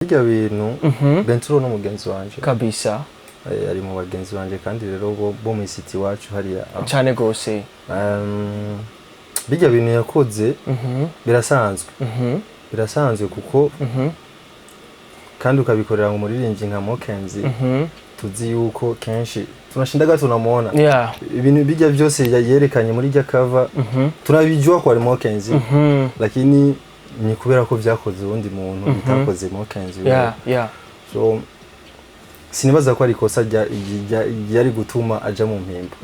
Birya bintu, Benturo n'umugenzi wanje. Kabisa. Ari mu bagenzi banje, kandi rero bo mu city iwacu hariya. Cyane gose. Birya bintu yakoze birasanzwe, birasanzwe kuko kandi ukabikorera mu muririmbyi nka Mokenzi, tuzi yuko kenshi tunashindaga tunamuona. Ibintu bijya byose yerekanye muri rya cover, tunabijua ko ari Mokenzi, lakini ni kubera ko vyakoze uwundi muntu, bitakoze Mokenzi. So sinibaza ko ari ikosa ryari gutuma aja mu mpimba,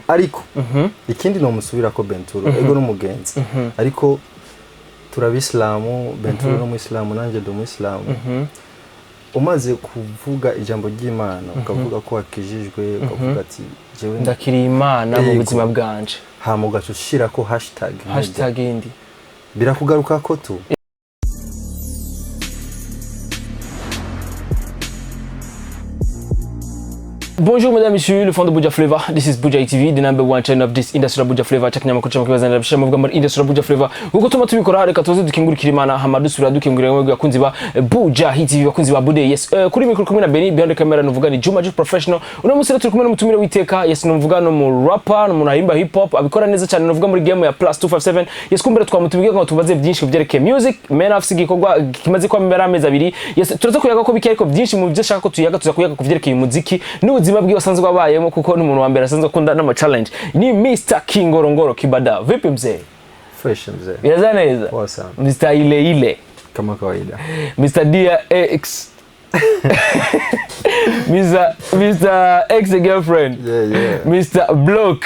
ariko ikindi nomusubira ko Benturo, ego n'umugenzi, ariko turabisilamu. Benturo n'umuyisilamu, nanjye ndi umuyisilamu. Umaze kuvuga ijambo ry'Imana, ukavuga ko wakijijwe, ukavuga ati jewe ndakiriye Imana mu Yego. buzima bwanje, hama ugaca ushirako hashtag nk'irya, hashtag indi, birakugaruka ko tu. Bonjour mesdames, messieurs, le fond de Buja Flavor. This is Buja TV, the number one channel of this industry of Buja Flavor. Check nyama kucha mkibaza ndabishira muvuga muri industry of Buja Flavor. Uko tuma tubikora, reka tuze dukingurikira Imana, hama dusubira dukingurira mwebwe bakunzi ba Buja TV, bakunzi ba Bude. Yes, kuri micro kumwe na Benny, behind the camera nuvuga ni Juma Juice Professional. Uno munsi rero turi kumwe n'umutumire w'iteka. Yes, nuvuga no mu rapper, n'umuntu ahimba hip hop, abikora neza cyane, nuvuga muri game ya Plus 257. Yes, kumbere twamutubiye ngo tubaze byinshi ku byerekeye music. Man afise igikorwa kimaze kwa mbere amezi 2. Yes, turaza kuyaga ko bike, ariko byinshi mu byo ashaka ko tuyaga, tuza kuyaga ku byerekeye umuziki n'ubuzima bwiwe asanzwe abayemo, kuko n'umuntu wa mbere asanzwe akunda n'ama challenge. Ni Mr Kingorongoro Kibada. Vipi mzee? Fresh, mzee. Biraza neza? Poa sana. Mr ile ile. Kama kawaida. Mr Dear X, Mr Ex Girlfriend. Yeah. Mr Block.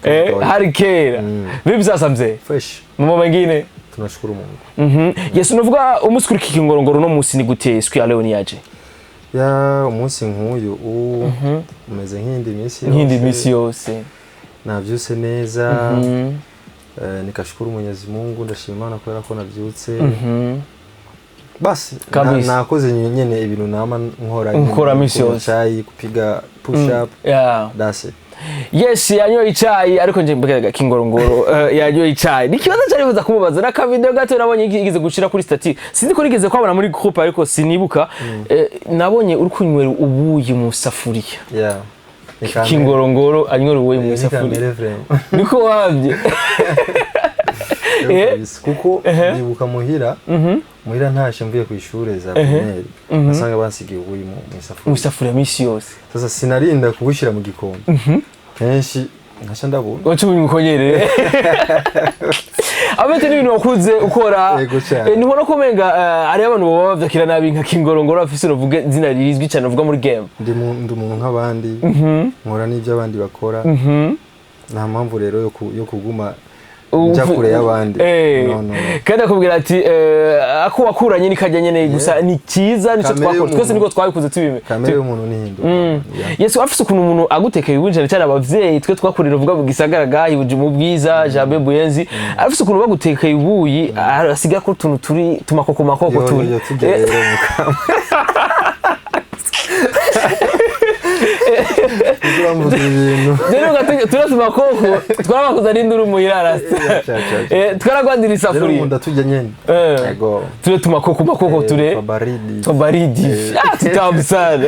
Kawaida. Harry Kane. Vipi sasa mzee? Fresh. Mambo mengine? Tunashukuru Mungu. Yes, unavuga umunsi kuri Kingorongoro no munsi ni gute? Siku ya leo ni yaje? Ya, umunsi nk'uyu umeze nk'iyindi minsi Nk'indi yose. minsi yose. Navyutse neza. Nikashukuru Mwenyezi Mungu, ndashima Imana kubera ko navyutse. Basi Kabisa. nakoze nyene ibintu nama nkora nyene, Nkora minsi kunywa yose. chai, kupiga push up. That's it. Yes, yanyoye icayi, ariko nje mbega Kingorongoro yanyoye icayi. Ni kibazo cyari buza kumubaza na kavideo gato nabonye igeze gushira kuri statut. Sinzi ko nigeze kwabona muri group, ariko sinibuka. Nabonye uri kunywera ubuyi mu safuriya. Yeah. Ni kamere. Kingorongoro anywera ubuyi mu Ni safuriya. kamere vraiment. Niko wabye. Kabisa. Kuko ndibuka muhira ntashe mvuye ku ishure za primaire, nasanga bansigiye ubuyi mu Mu isafuriya. safuriya misi yose. Sasa sinarinda kubushyira mu gikombe, kenshi nkaca ndabona. Wacu mukonyere. Abete n'ibintu wakuze ukora. Yego cyane. Ntubona ko umenga hariho abantu baba bavyakira nabi nka Kingorongoro afise uruvuga izina rizwi cyane uvuga muri game? Ndi umuntu nk'abandi, nkora n'ibyo abandi bakora. Nta mpamvu rero yo kuguma njya kure y'abandi. No, no, no. Kandi akubwira ati ako wakuranye ni kajya nyene gusa ni cyiza, nico Kamere twakora y'umuntu. twese, niko twabikuze tubime. Kamere y'umuntu ntihinduka. Yeah. Yesu afise ukuntu umuntu agutekeye ubundi, cyane cyane abavyeyi twe twakurira uvuga mu gisagara gahi mu bwiza Jabe Buyenzi, afise ukuntu bagutekeye ubuyi asiga ko utuntu turi tumakoko makoko Yo, turi yo, tujya rero mukama uramvuga ibintu. Rero turiya tumakoko twarabakuza n'induru muhira rasta. Cha, cha, cha. Twaragwandira Rero isafuriya. nkunda tujya nyene. Yego. Turiya tumakoko makoko ture Twabaridi. Baridi. Ah, tutamu sana.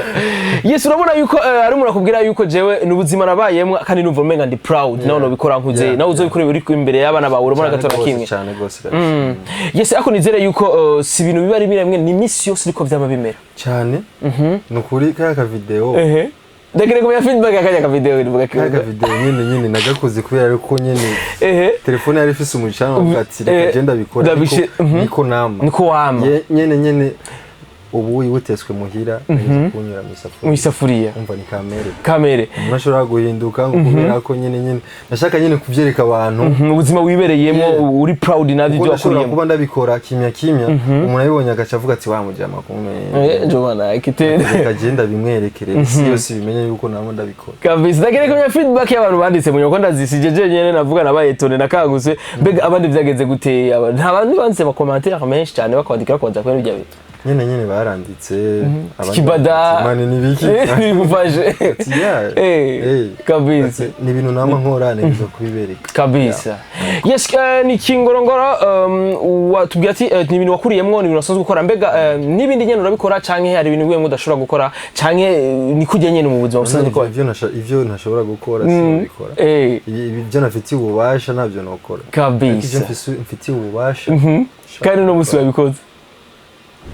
Yes, urabona yuko ari umuntu akubwira yuko jewe n'ubuzima nabayemwo kandi numva umenga ndi proud, nawe nobikora nkuze, nawe uzobikora uri imbere y'abana bawe, urabona Cyane gato na gose, kimwe. Cyane gose kabisa. Yes, ariko nizere yuko si ibintu biba rimwe rimwe, ni iminsi yose niko vyama bimera? Cyane, ni ukuri kaya kavideo. Ehe, ndakire kumenya feedback akanya ka video nivuga. Kaya kavideo nyine nagakoze kubera ko nyine telefone yari ifise umucanga, avuga ati reka genda bikora. Niko nama. Niko wama. Nyene ubu witeswe muhira nahise kunyura mu Mu isafuriya. Isafuriya. Umva, ni kamere. Kamere. Umuntu ashobora guhinduka ngo kubera ko nyene nashaka nyene kuvyereka abantu Ubuzima wibereyemo. Yeah. Uri proud navyo kuko ibyo ndashobora wakuriyemo. kuba ndabikora kimya kimya, umuntu abibonye agaca avuga ati wa mujama kumwe. Jomana kitende. Reka genda bimwerekere isi yose ibimenye yuko namo ndabikora. Kabisa, ndakere kumenya feedback y'abantu banditse mu nyoko ndazisije jenyene, navuga nabaye tone nakangutse. Mbega abandi vyagenze gute? Nta bantu banditse ama commentaire menshi cyane bakwandikira bakubaza kubera ibyo bintu? Nyene nyene baranditse abandi Kibada. bati, "Mani nibiki?" Bigufashe. Ati, "Yeah." Kabisa. Ati, ni ibintu nama nkora, ntegerezwa kubibereka. Kabisa, yes. Ni Kingorongoro, watubwira ati ni ibintu wakuriyemwo, ni ibintu wasanzwe ukora. Mbega n'ibindi nyene urabikora, canke hari ibintu wemwe udashobora gukora, canke ni kurya nyene mu buzima busanzwe ukora? Ivyo ntashobora gukora sinabikora. Ibyo nafitiye ububasha ntabyo nokora. Ariko ivyo mfitiye ububasha Kandi uno musi wabikoze,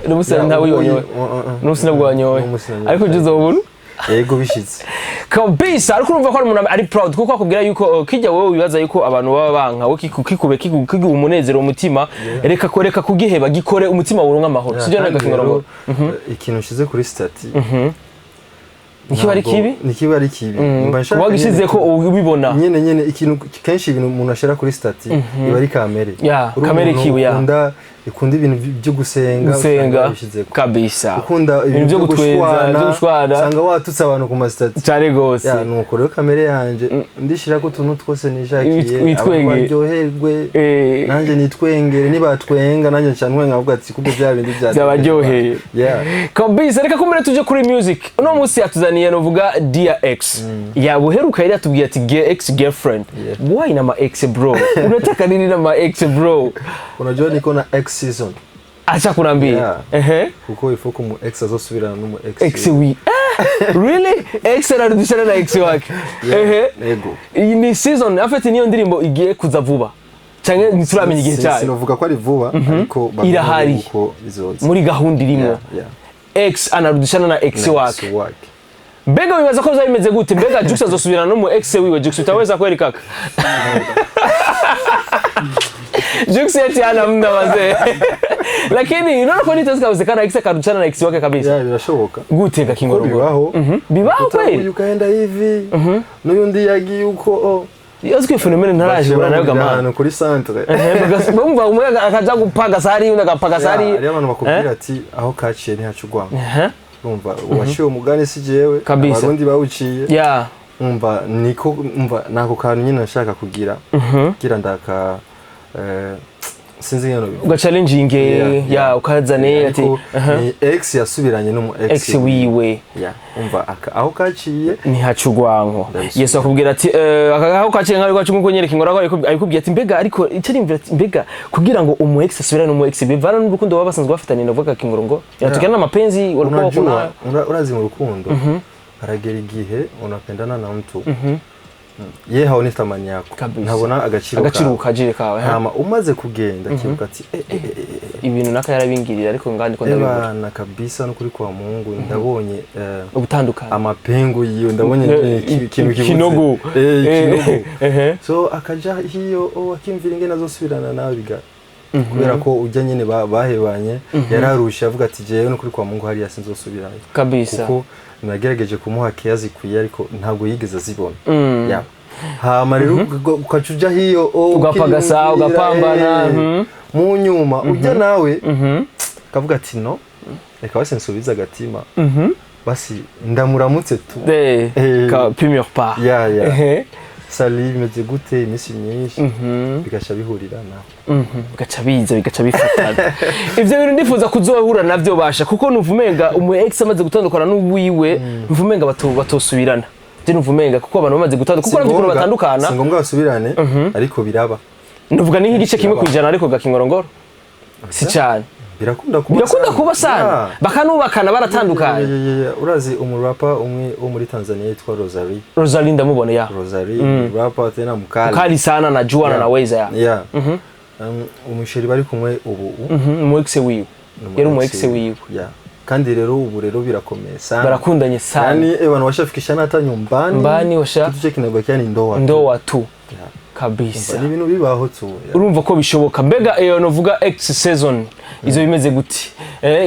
uno musi ntawe wanyoye, uno musi ntabwo wanyoye, ariko uje uzobura. Yego, bishitse. Kabisa. Ariko urumva ko ari umuntu ari proud, kuko akubwira yuko kijya wowe wibaza yuko abantu baba banka we kikube kiguha umunezero mu mutima, reka kugiheba, gikore umutima wuronka amahoro, sibyo? Kandi Nega Kingorongoro. rero, ikintu ushize kuri statut Nikiba ari kibi. Nikiba ari kibi. Mba nshaka Kuba gishize ko ubibona. Nyene nyene ikintu kenshi, ibintu umuntu ashira kuri statut iba ari kamere. Ya, Uri kamere umuntu kiwe, ya. ukunda ibintu byo gusenga, usanga Gusenga. wabishizeko. Kabisa. Ukunda ibintu byo gutwenza, gushwana, byo gushwana. Usanga watutse abantu ku ma statut. Cyane gose. Ya, nuko rero kamere yanje ndishirako utuntu twose nishakiye, Witwenge. abantu baryoherwe, nanjye nitwengere, nibatwenga nanjye nca ntwenga, avuga ati kumbe bya bindi bya Byabaryoheye. Yeah. Kabisa. Reka kumbere tuje kuri music. Uno munsi yatuzaniye, novuga, Dear Ex. Ya buheruka yari yatubwiye ati "Gear ex girlfriend". Yeah. Why na ma ex, bro? Unataka nini na ma ex, bro? Unajua niko na ex season. Acha kunambia. Yeah. Kuko ifo ko mu ex azosubirana n'umu ex. Ex wi, really? Ex anarudishana na ex wake? Yeah. Yego. Iyi ni season afite, niyo ndirimbo igiye kuza vuba canke ntituramenya igihe cyayo? Sinovuga ko ari vuba, ariko bamenye Irahari. uko izoza. Muri gahunda irimo. Yeah. Ex anarudishana na ex Na wake. ex wake. Mbega wibaza ko bizaba bimeze gute? Mbega Jux azosubirana no mu ex wiwe? Jux, utaweza kweli kaka? Jux eti ana muda wazee, lakini unaona kwa nini itawezekana ex akarudishana na ex wake kabisa? Yeah, birashoboka. Gute Ko Kingorongoro? bibaho. Bibaho Uta kweli? uyu ukaenda hivi n'uyundi yagiye uko, oh. Yazi ko phénomène ntarajibura nayo Bashobora gamana. ahantu kuri centre. Bumva umwe akaja gupaga sari, undi agapaga sari. Hariyo abantu bakubwira ati aho kaciye ntihaca urwango. Urumva uwaciye umugani si jewe. Kabisa. Abarundi bawuciye. Umva niko, umva nako kantu nyine nashaka kugira kugira ndaka sinzi ngeno bivuga. Ugachallenginge. Yeah. Ya, ukazane ati Ariko ni ex yasubiranye n'umu ex. Ex wiwe. Yeah, umva aho kaciye ntihaca urwango. Ndabisubiza. Yesu akubwira ati aho kaciye nkaho iwacu, nkuko nyereka ingorane abikubwiye ati mbega, ariko icyo nimvira ati mbega kugira ngo umu ex asubirane n'umu ex bivana n'urukundo baba basanzwe bafitanye, ndavuga Kingorongo inatokana na mapenzi walikuwa Unajua, kuna urazi mu rukundo haragera igihe unapendana na mtu, ye haoni thamani yako. Kabisa. Ntabona agaciro Agaciro kawe. Ukajire kawe, ha? Hama umaze kugenda akibuka ati eh, eh, eh, eh, Ibintu naka yarabingirira, ariko ngandi ko ndabibura. Ebana kabisa, nukuri kwa Mungu ndabonye Ubutandukanye. Amapengu yiwe ndabonye, ikintu kibuze. Kinogo. Kinogo. So akaja hiyo, oh, akimvira ingene azosubirana nawe biga kubera ko ujya nyene bahebanye yararushe, avuga ati jewe nukuri kwa Mungu hariya sinzosubirayo kuko nagerageje kumuha keya zikwiye, ariko ntabwo yigeze azibona. Yeah. Hama rero ukaca uja hiyo, oh, Ugapagasa, ukiyumvira, ugapambana, mu nyuma ujya nawe kavuga ati no, reka basi nsubize agatima, basi ndamuramutse tu. Ka premier pas. Ya. Sali, bimeze gute, iminsi myinshi, bigaca bihurira nawe. Bigaca biza, bigaca bifatana. Ivyo bintu ndifuza kuzohura navyo basha, kuko numva umenga umu ex amaze gutandukana n'uwiwe, numva umenga batosubirana. Je numva umenga kuko abantu bamaze gutandukana, kuko navyo ukuntu batandukana. Si ngombwa basubirane, ariko biraba. Nuvuga ni nk'igice kimwe Biraba. kwijana, ariko Gakingorongoro si cyane. Birakunda kuba Birakunda sana. kuba sana. Bakanubakana baratandukanye. Yeah. Urazi umurapa umwe wo muri Tanzania yitwa Rosary? Rosalie ndamubona, ya. Rosary, rapper tena mkali. Kali sana na Juana naweza, ya. Yeah. Umusheri bari kumwe ubu Umu ex wiwe. Ni Yari umu ex wiwe. Yeah. Kandi rero ubu rero birakomeye sana. Barakundanye sana. Yani abantu washafikishana hata nyumbani. Nyumbani Kitu che kinabakia ni ndoa tu. Ndoa tu. Yeah. Kabisa. Ni ibintu bibaho tu. Yeah. Urumva ko bishoboka. Mbega iyo novuga ex season izo bimeze gute?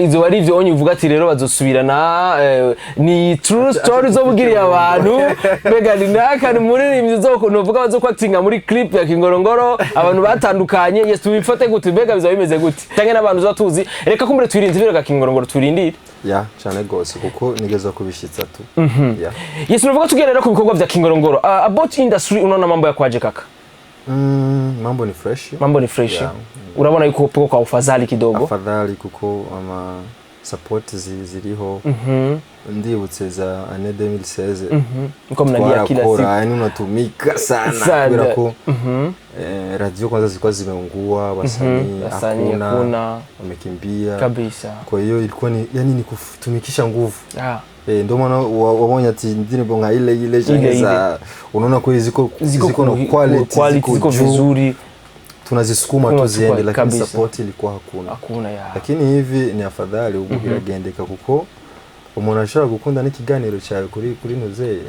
Izo ari ivyo onye uvuga ati rero bazosubirana, ni true story zobugiriye abantu? Mbega ni naka ni muririmbyi zo novuga bazokwatinga muri clip ya Kingorongoro, abantu batandukanye? Yes, tubifate gute? Mbega bizaba bimeze gute, cyangwa n'abantu uza tuzi? Reka kumbure twirinde ivyo Kingorongoro, turindire. Yeah, cyane gose, kuko nigeza kubishitsa tu. Yeah. Yes, unavuga tugiye rero ku bikorwa vya Kingorongoro, about industry, unaona mambo ya kwaje kaka? Mambo ni fresh. Mambo ni fresh. Yeah. Urabona yuko upo kwa ufadhali kidogo? Afadhali, kuko ama Support ziriho. Ndibutse za année 2016, Uko mnalia kila siku. twarakora, yani unatumika sana, Sana. kubera ko radio kwanza zilikuwa zimeungua, wasanii Wasanii hakuna, hakuna. Wamekimbia. Kabisa. Kwa hiyo ilikuwa ni yani ni kutumikisha nguvu. Ndio maana wabonye ati indirimbo nka ile ile Ile ile. za unaona kweli ziko, Ziko na quality, quality ziko juu. vizuri. Tunazisukuma Kuma tu ziende, lakini kabisa. support ilikuwa hakuna. Hakuna ya. Lakini hivi ni afadhali, ubu biragendeka kuko umuntu ashobora gukunda n'ikiganiro cyawe kuri nuzeye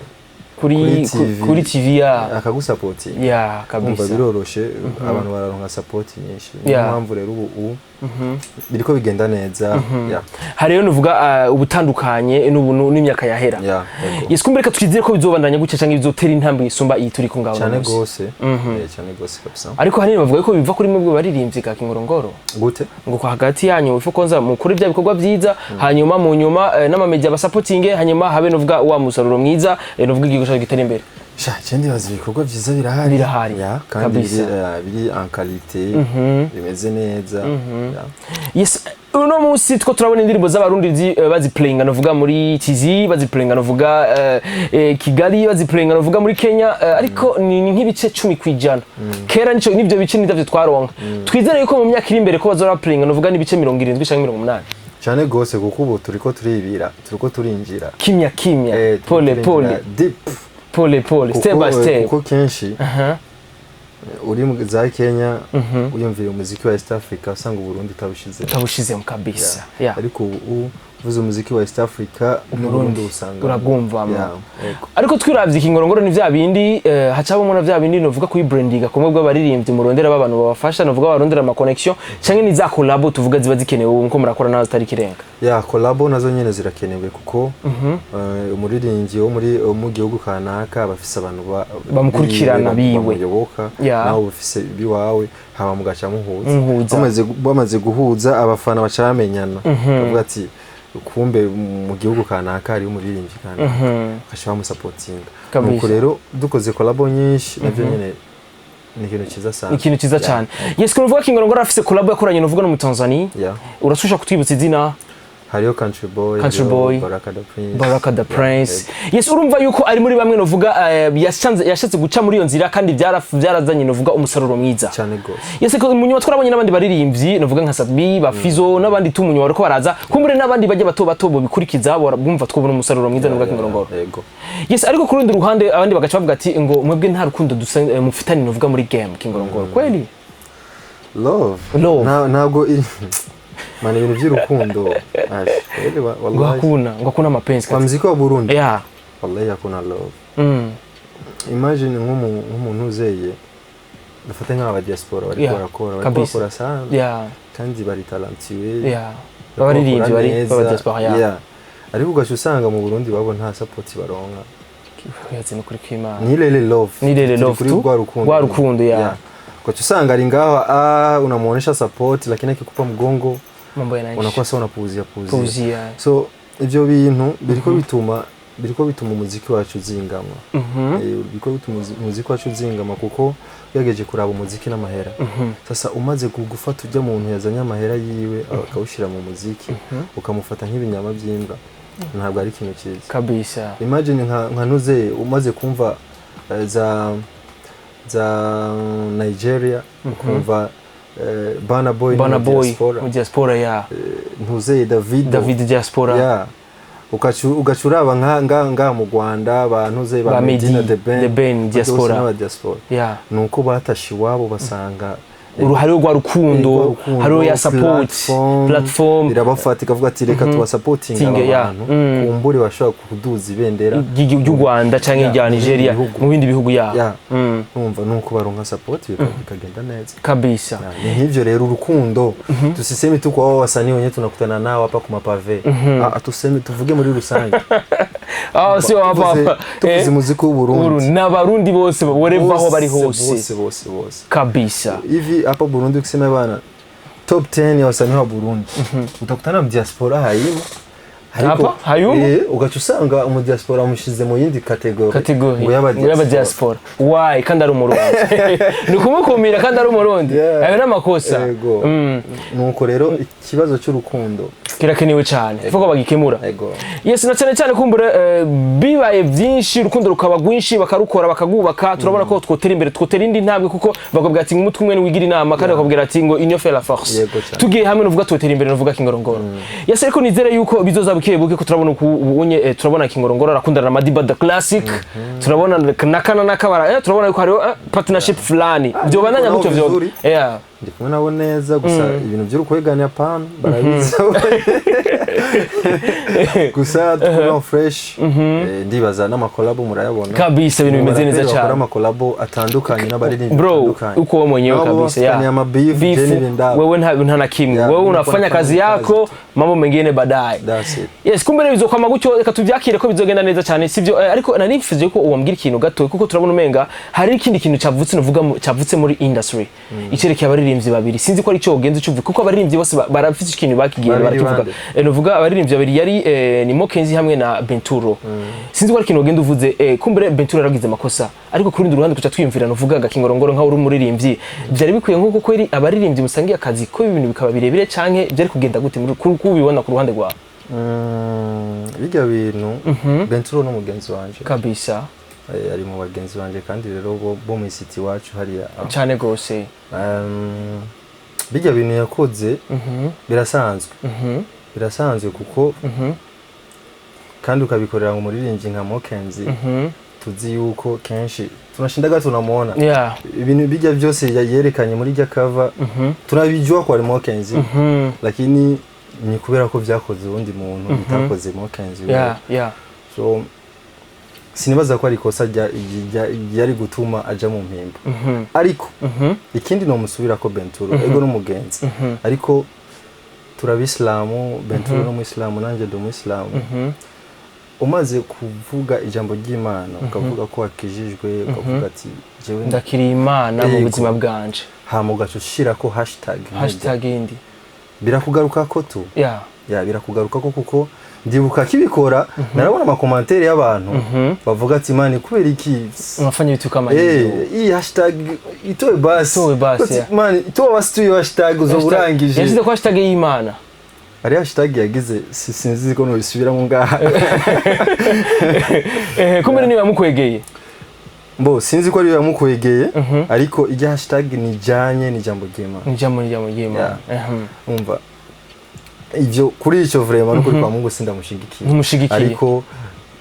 kuri kuri TV. Kuri TV ya. Akagusapotinga. Ya. Umva, Kabisa. biroroshe, abantu bararonka support nyinshi. Niyo mpamvu rero ubu biriko bigenda neza, yeah. Hari rero nuvuga ubutandukanye n'ubu n'imyaka yahera. Yeah, yego. Yes, kumbe reka twizere ko bizobandanya gutya canke bizotera intambwe isumba iyi turi ko ngaho Cyane uno munsi. gose. Cyane gose kabisa. Ariko hanini bavuga ko biva kuri mwebwe baririmbyi ka Kingorongoro, Gute? ngo kwa hagati yanyu ifu konza mukore bya bikorwa byiza, hanyuma mu nyuma n'amamedia basapotinge, hanyuma habe nuvuga wa musaruro mwiza, nuvuga igihugu cyacu gitera imbere. Sha, je ndibaza ibikorwa vyiza birahari. Birahari. Yeah, kandi Kabisa. biri en qualité, bimeze neza, yeah. Yes, uno munsi two turabona indirimbo z'abarundi baziplayinga novuga muri TZ, baziplayinga novuga Kigali, baziplayinga novuga muri Kenya, ariko ni nk'ibice 10%. Kera nico nivyo bice nivyo twaronka. Twizere yuko mu myaka iri imbere ko bazora playinga novuga n'ibice 70 canke 80. Cyane gose, kuko ubu turiko turibira, turiko turinjira. Kimya kimya. Turiko Pole turinjira pole. deep. Pole pole, step by step. Kuko kenshi uri mu za Kenya uyumvira umuziki wa East Africa, usanga Uburundi utabushize. Utabushizemo kabisa, yeah. Ariko ubu uvuze umuziki wa East Africa n'Uburundi usanga urabwumvamo. Yeah, yego. Ariko twiravye Ikingorongoro ni vya bindi hacabamwo na vya bindi novuga kuyibrandinga kumwe bw'abaririmbyi, murondera b'abantu babafasha, novuga barondera ama connection, canke ni za collabo tuvuga ziba zikenewe ubu nko murakora nazo zitari kirenga? Ya, collabo nazo nyene zirakenewe kuko umuririmbyi wo mu gihugu kanaka aba afise abantu Bamukurikirana biwe. Bamuyoboka. Nawe uba ufise ibiwawe, hama mugaca muhuza. Muhuza. Bamaze guhuza, abafana baca bamenyana, bavuga ati kumbe mu gihugu kanaka hariyo umuririmbyi kanaka, bagaca bamusapotinga. Nuko rero dukoze collabo nyinshi, navyo nyene ni ikintu cyiza sana. Ni ikintu cyiza cyane. Yes, kuvuga Kingorongoro afise collabo yakoranye novuga no mu Tanzania. Urashusha kutwibutsa izina? Hariyo Country Boy, Country hariyo Boy. Baraka the Prince. Baraka the Prince. Yes, urumva yuko ari muri bamwe novuga yashatse guca muri iyo nzira, kandi byarazanye novuga umusaruro mwiza. Cyane gose. Yes, ko mu nyuma twarabonye n'abandi baririmbyi novuga nka Sat-B, ba Fizo n'abandi tu mu nyuma bariko baraza, kumbure n'abandi bajya bato bato bo bikurikiza bumva twobona umusaruro mwiza novuga Kingorongoro. Yego. Yes, ariko ku rundi ruhande abandi bagaca bavuga ati ngo mwebwe nta rukundo dusa mufitanye novuga muri game Kingorongoro, kweli? Love. Love. Ntabwo mana ibintu by'urukundo. Ash, kweli Ngo wallahi. hakuna, ngo hakuna mapenzi. Kwa muziki wa Burundi, wallahi hakuna love. Imagine nk'umuntu uzeye, dufate nk'aba diaspora bariko barakora, bariko bakora sana, kandi bari talentueux, bariko abaririmbyi bakora bari neza. baba diaspora, yeah. Yeah. Ariko ugaca usanga mu Burundi babo nta support baronka. Yazi no kuri kw'Imana. Ni ile love. Ni ile Turi love kuri tu. rwa rukundo. Rwa rukundo, yeah. Ugaca usanga ari ngaho, unamuonesha support, lakini akikupa mgongo Mambo yanaisha. Unakuwa sawa unapuuzia puuzia. Puuzia. So ivyo bintu biriko bituma umuziki wacu uzingama. Biriko bituma umuziki wacu uzingama kuko ugerageje kuraba umuziki n'amahera. Sasa umaze gufata ujya muntu yazanye amahera yiwe akawushyira mu muziki, ukamufata nk'ibinyama by'imbwa, ntabwo ari ikintu cyiza. Kabisa. Imagine nka nuze umaze kumva za Nigeria, ukumva Burna Boy Burna ni Boy diaspora. Mu diaspora, ya. Ntuzeye Davido. David diaspora. Yeah. Ugaca uraba nka mu Rwanda abantu ze ba Ba Medina, Meddy, The Ben, The Ben, bose diaspora. n'aba diaspora. Nuko batashe iwabo basanga Hariho rwa rukundo, hariho ya support, platform. Irabafata ikavuga ati reka tubasapotinga aba Tinge, yeah. bantu, kumbure bashobora kuduza ibendera ry'u Rwanda canke Yeah, rya mu bindi Nigeria bihugu. Mu bindi bihugu, ya. Yeah. Numva nuko baronka support bikagenda neza. Kabisa. Yeah, ni nk'ivyo rero urukundo. Tusiseme tu kwa wao wasanii wenyewe tunakutana nao hapa ku mapave. Ah, tuseme, tuvuge muri rusange. Ah, sio hapa hapa. Tuvuze muziki w'u Burundi. N'abarundi bose wherever aho bari hose. Bose bose bose. Kabisa. Hivi hapa Burundi ukisema bana top 10 ya wasanii wa Burundi, utakutana mu diaspora hayimo. Hapa? Hayumo? Ugaca usanga mu diaspora amushize mu yindi category. Category ngo y'aba ngo y'aba diaspora, why? Kandi ari umurundi, ni kumukumira kandi ari umurundi. Yeah. Ayo n'amakosa. Yego. Nuko rero ikibazo cy'urukundo Kirakenewe cyane vuga bagikemura. Ego. Yes, na cyane cyane kumbure bibaye byinshi, urukundo rukaba rwinshi, bakarukora, bakagubaka, turabona ko twotera imbere, twotera indi ntambwe, kuko bakubwira ati umutwe umwe wigira inama, kandi bakubwira ati ngo union fait la force. Yego cyane. Tugiye hamwe nuvuga twotera imbere, nuvuga Kingorongoro. Yes, ariko nizere yuko bizoza buke buke, ko turabona uku ubunye turabona Kingorongoro arakundana na Madiba the Classic, turabona na kana na kabara, turabona yuko hariho partnership fulani byobandanya nabo gutyo vyo vizuri. Ndi kumwe nabo neza, gusa ibintu by'urukwegane hapana, barabizi. Gusa tukuna fresh, ndibaza n'amakolabo murayabona. Kabisa, ibintu bimeze neza Bakora cyane. amakolabo atandukanye n'abaririmbyi Bro, batandukanye. uko wewe mwenyewe Nabo kabisa bafitanye amabeef, Beef, je n'ibindi. wewe nta na kimwe. Yeah, wewe mimi unafanya nafanya kazi kazi yako, tu. mambo mengine baadaye. That's it. Yes, kumbe rero bizokwama gutyo, reka tuvyakire ko bizogenda neza cyane, sivyo? Ariko nari nifuje ko uwambwira ikintu gato, kuko turabona umenga hari ikindi kintu cavutse, nuvuga cavutse muri industry icerekeye abaririmbyi babiri. Sinzi ko ari cyo ugenza ucuvuga, kuko abaririmbyi bose barafite ikintu bakigiye Babiri barakivuga. bande? Nuvuga abaririmbyi babiri yari ni Mokenzi hamwe na Benturo. Sinzi ko ari ikintu ugenda uvuze. Kumbure Benturo yaragize amakosa, ariko ku rundi ruhande kuca twiyumvira, nuvuga Gakingorongoro nkaho uri umuririmbyi, byari bikwiye nkuko kweri abaririmbyi musangiye akazi ko ibintu bikaba birebire, canke byari kugenda gute kubibona ku ruhande rwawe? Bijya bintu, Benturo n'umugenzi wanje. Kabisa. Ari mu bagenzi banje, kandi rero bo mu city iwacu hariya. Cyane gose. Bijya bintu yakoze birasanzwe, birasanzwe, kuko kandi ukabikorera umuririmbyi nka Mokenzi, tuzi yuko kenshi tunashindaga tunamuona. Ibintu bijya byose yerekanye muri rya cover, turabijua ko ari Mokenzi, lakini ni kubera ko vyakoze uwundi muntu, bitakoze Mokenzi. So sinibaza ko ari ikosa ryari gutuma aja mu mpimba. Ariko ikindi nomusubira ko Benturo, ego n'umugenzi, ariko turabisilamu, Benturo n'umuyisilamu, nanjye ndi umuyisilamu. Umaze kuvuga ijambo ry'Imana, ukavuga ko wakijijwe, ukavuga ati jewe ndakiriye Imana mu Yego. buzima bwanje, hama ugaca ushirako hashtag nk'irya. Hashtag yindi. Birakugaruka ko tu ya birakugaruka ko, kuko ndibuka kibikora narabona amakomantere y'abantu bavuga ati mani, kubera iki unafanya vitu kama hivyo? Iyi hashtag itowe basi. Itowe basi, Ati, yeah. mani, itowe basi tu iyo hashtag uzoba urangije. Yashyize ko hashtag y'Imana. Hari hashtag yagize, sinzi ko nobisubiramo ngaha. Kumbe niba yamukwegeye. Mbo sinzi ko ariyo yamukwegeye, ariko ijya hashtag nijanye n'ijambo ry'Imana. Ni ijambo ry'Imana. Umva, ivyo kuri icyo vraiment n'ukuri kwa Mungu sindamushigikiye. Ntumushigikiye. Ariko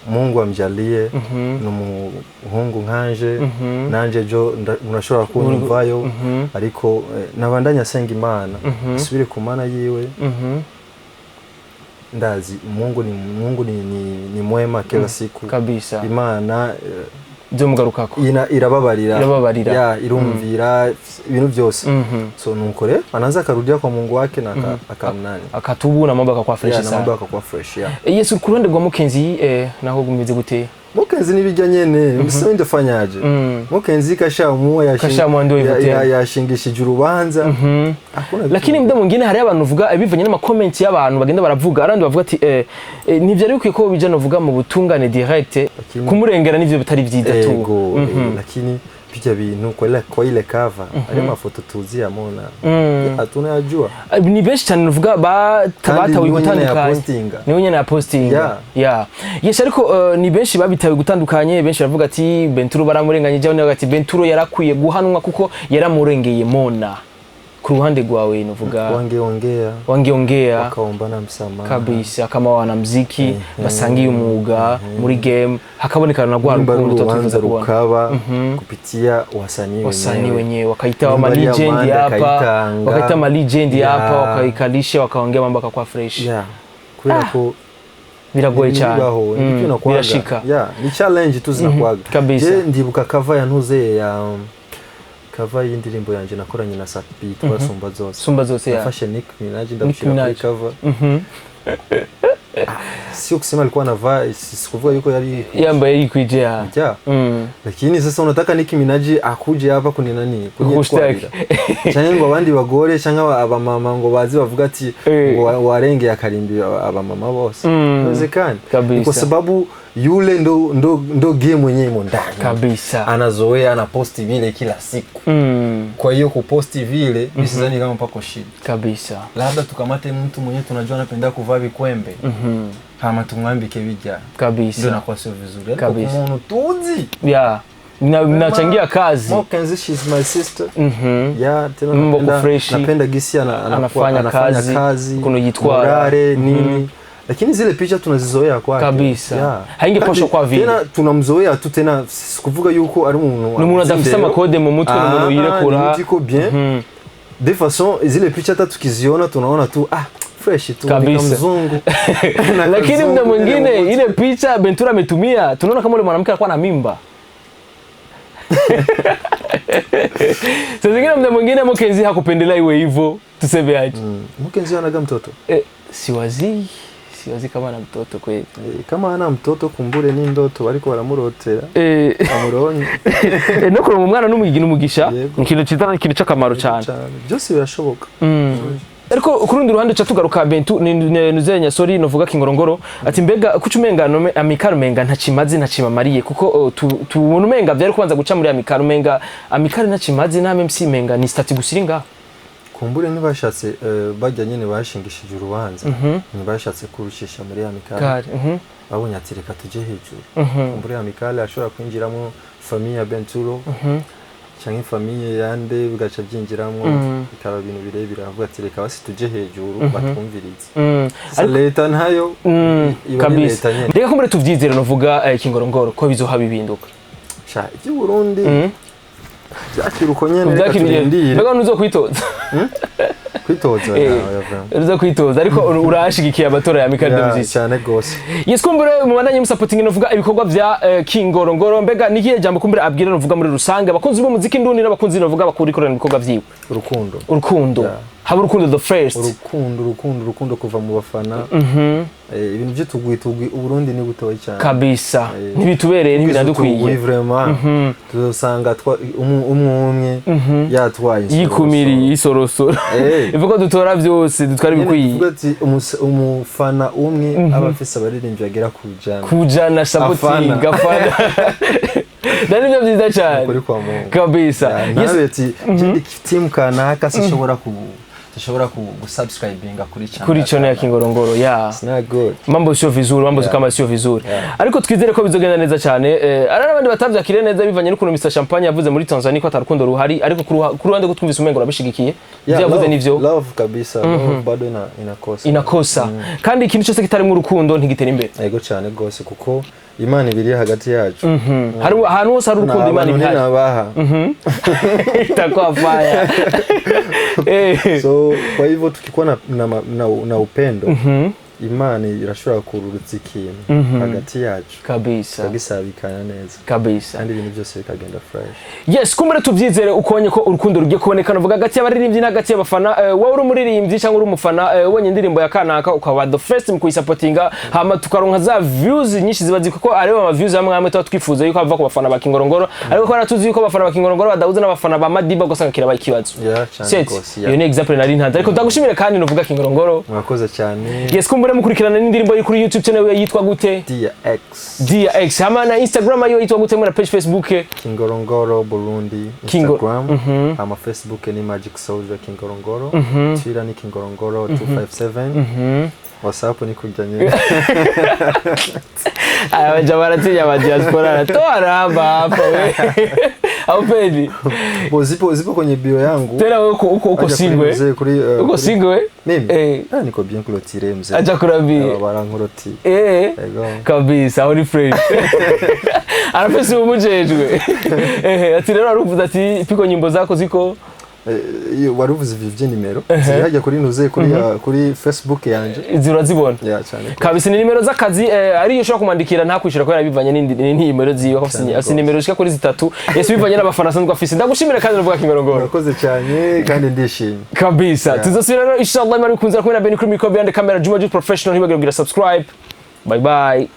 Mungu amjalie, ni umuhungu nkanje, nanje jo murashobora kunyumvayo, ariko nabandanya asenga Imana, asubire ku Mana yiwe. Ndazi Mungu ni Mungu, ni mwema kila siku. Kabisa. Imana byomugarukako. Irababarira. Irababarira. Ya, irumvira ibintu byose. So nuko rero anaanza akarudia kwa Mungu wake na akamnani akatubu na mambo akakuwa fresh ya, na mambo sana. Akakuwa fresh, ya. Yesu, ku ruhande rwa Mukenzi naho bumeze gute? Mukenzi nibijya nyene, mm ndafanyaje? Mukenzi kashamuwa Kashamuwa ndio hivyo tena. Yashingishije urubanza. Hakuna vitu. Lakini muda mwingine hari abantu uvuga bivanye n'amakomenti y'abantu bagenda baravuga, arandi bavuga ati ntivyari bikwiye ko bija novuga mu butungane direct, kumurengera nivyo bitari vyiza tu. Ego, lakini bijya bintu kwa ile cover ari mafoto tuzi yamona, tunayajua. Ni benshi cyane nuvuga Kandi batawe niwe nyene gutandukanye. yapostinga. Niwe nyene yapostinga. Yeah. Yes, ariko ni benshi babitawe gutandukanye, benshi baravuga ati Benturo baramurenganyije, abandi bavuga ati Benturo yarakwiye guhanwa kuko yaramurengeye Mona. Ku ruhande rwawe nuvuga? Wangeongea, wangeongea, wakaombana msamaha. Kabisa, kama wanamziki basangiye umwuga muri game, hakaboneka na rwa Nimba ari rukundo urubanza tuba twifuza kubona rukaba kupitia wasanii wasanii wenyewe. wenyewe wakaita Nimba ma ari legend amande hapa, akayitanga. wakaita ma legend hapa, wakaikalisha, wakaongea, mambo akakuwa fresh. Yeah. Kubera ko Biragoye cyane. Bibaho, nibyo nakwaga. Birashika. Yeah, ni challenge tu zinakwaga. Kabisa. Je ndibuka cover ya ntuze ya cover y'indirimbo yanje nakoranye na Sat-B yitwa Sumba Zose. Sumba Zose, ya. Nafashe Nick Minaj ndamushyira kuri Minaj. cover. Sio kusema alikuwa anavaa, sikuvuga yuko yari yambaye yikwije, ya. Yeah. Lakini sasa unataka Nicki Minaj akuje hapa kuni nani Kushtaki. kunyitwarira canke ngo abandi bagore canke abamama ngo bazi bavuga ati ngo warengeye akarimbi abamama bose? Haiwezekani. Kabisa. Ni kwa sababu Yule ndo game mwenyewe imo ndani. Kabisa. Anazoea, anaposti vile kila siku. Kwa hiyo kuposti vile, mm sidhani kama pako shida. Labda tukamate mtu mwenyewe tunajua anapenda kuvaa vikwembe, hama tumwambike bijya, ndio nakuwa sio vizuri. Ariko ku muntu tuzi Yeah. Nachangia kazi. Mokenzi, she's my sister. Yeah, tena Mambo napenda, freshi. napenda gisi Anafanya anafanya kazi, kazi, kuno yitwara. morale nini, lakini zile picha tunazizoea kwake. Kabisa. Yeah. Haingepashwa Kandi kwa vile. Tena tunamzoea tu, tena sikuvuga yuko ari umuntu Ni umuntu adafise azi indero. amakode mu mutwe, ni umuntu Ah, yirekura. ni mtu iko bien de façon, zile picha hata tukiziona tunaona tu, ah, fresh tu, ni Kabisa. kamzungu. Na Lakini kazungu muda ile mwingine mutwe. ile picha Bentura ametumia, tunaona kama yule mwanamke alikuwa na mimba. Saa zingine muda mwingine Mokenzi hakupendelea iwe hivyo, tuseme aje. Mokenzi anaga mtoto? Eh, siwazi kama na mtoto kweli. Eh, kama ana mtoto, kumbure ni ndoto bariko baramurotera amuronye. Eh, no kuronka umwana n'umugisha Yego. ni ikintu ciza, ni ikintu c'akamaro cyane. Cyane, byose birashoboka. Ariko ku rundi ruhande ca tugaruka Bentu nuzenya, sorry, novuga Kingorongoro ati mbega kuki umenga nome Amicale umenga ntakimaze, ntakibamariye, kuko tubona umenga vyari kubanza guca muri Amicale, umenga Amicale ntakimaze na MC, umenga ni statut gusa iri ngaho. Kumbure ntibashatse, bajya nyine bashingishije urubanza, ntibashatse kurushisha muri Amicale. Kare. Babonye ati reka tujye hejuru. Kumbure Amicale ashobora kwinjiramo famille ya Benturo cyangwa famille yande, bigaca byinjiramo, bikaba ibintu birebire. Avuga ati reka basi tujye hejuru batwumvirize. Sasa leta ntayo iba ari Kabisa. leta nyine. Reka kumbure tuvyizere, novuga Kingorongoro ko bizohaba ibinduka. Sha, iby'u Burundi byakira uko nyene, reka Vyakiriye. turindire. Mbega nuzokwitoza? Kwitoza? Eh. Nawe, vraiment. Uza kwitoza, ariko urashigikiye amatora ya Amicale Yeah, de Musiciens? Cyane gose. Yes, kumbure mubandanye musapotinga novuga ibikorwa vya Kingorongoro. Mbega nikiye jambo kumbure abwira novuga muri rusange abakunzi b'umuziki ndundi n'abakunzi novuga bakurikorana ibikorwa vyiwe? Urukundo. Urukundo. Yeah. Haba urukundo the first. Urukundo, urukundo, urukundo kuva mu bafana. Ibintu by'utugwi tugwi, Uburundi ni butoyi cyane. Kabisa. Eh, ntibitubereye, ntibinadukwiye. Utugwi vraiment, tuzosanga umwe umwe yatwaye insorosoro. Yikumiriye isorosoro. Eh. Ivuga ko dutora byose, dutwara Nyene ibikwiye. tuvuga ati umufana umwe aba afise abaririmbyi bagera ku 100. Kujana sapotinga afana, nari nibyo byiza cyane. Kuri kwa Mungu. Kabisa. Yeah, Yes. ntabe ati je team kanaka sishobora ku gusubscribinga kuri channel. Kuri channel ya Kingorongoro ya It's not good. Mambo sio vizuri, mambo kama sio vizuri. Ariko twizere ko bizogenda neza cyane. Ari n'abandi batavyakiriye neza bivanye n'ukuntu Mr Champagne yavuze muri Tanzania ko atarukundo ruhari, ariko ku ruhande ko twumvise umengo urabishigikiye. Ivyo yavuze Love, nivyo? Love kabisa, love bado inakosa. Inakosa, kandi ikintu cyose kitarimo urukundo ntigitera imbere. Yego, cyane gose, kuko Imana ibiri hagati yacu. Hari ahantu hose hari urukundo Imana Abantu ibihari. ntinabaha. Itakuwa fire. Eh. So kwa hivyo tukikuwa na upendo, Imana irashobora kururutsa ikintu hagati yacu, tukagisabikana neza, kandi ibintu byose bikagenda fresh. Yes, kumbure tubyizere ukonye ko urukundo rugiye kuboneka nuvuga hagati y'abaririmbyi n'hagati y'abafana. Wowe uri umuririmbyi cyangwa uri umufana, ubonye indirimbo ya kanaka ukaba the first mu kuyisapotinga, hama tukaronka za views nyinshi ziba ziko, ko areba ama views amwe amwe tuba twifuza yuko ava ku bafana ba Kingorongoro, ariko ko tuzi yuko abafana ba Kingorongoro badahuza n'abafana ba Madiba, ugasanga kirabaye ikibazo. Yeah, cyane Set. rwose, Iyo yeah. ni example nari ntanze, ariko ndagushimire kandi nuvuga Kingorongoro. Mwakoze cyane. Yes, kumbure mukurikirana n'indirimbo iri kuri YouTube channel yitwa gute? DX. DX. Hama na Instagram ayo yitwa gute, muri page Facebook? Kingorongoro Burundi. Instagram, ama Facebook ni Magic Soldier Kingorongoro, Twitter ni Kingorongoro 257, WhatsApp ni kujya nyine. Aya baja baratinya ba diaspora, toa namba hapa we, haupendi. Bo, zipo kwenye bio yangu. Tena wewe uko Aja kuri single, eh? mzee, kuri, Uko single, eh? Mimi? Eh. Ah, niko bien clôturé, mzee. Acha kurambie. Barankoroti. Eh. Ego. Kabisa, aho ni fresh, arafise ubumujejwe. Eh, ati rero aruvuze ati piko nyimbo zako ziko. Eh, iyo wari uvuze ivyo vy'inimero ziri hajya kuri nuze kuri Facebook yanje. Urazibona? Ya, cyane. Kabisa, ni nimero z'akazi, ariyo ushobora kumwandikira ntakwishura kubera bivanye n'inimero ziwe, ko afise Cyane afise nimero zishika kuri zitatu. Yes, bivanye n'abafana asanzwe afise. Ndagushimira kandi nuvuga Kingorongoro. Murakoze cyane kandi ndishimye. Kabisa, tuzosubira rero inshallah Imana bikunze. Kumwe na Ben kuri micro, behind the camera Juma Jude Professional. Ntibagire kugira subscribe. Bye bye.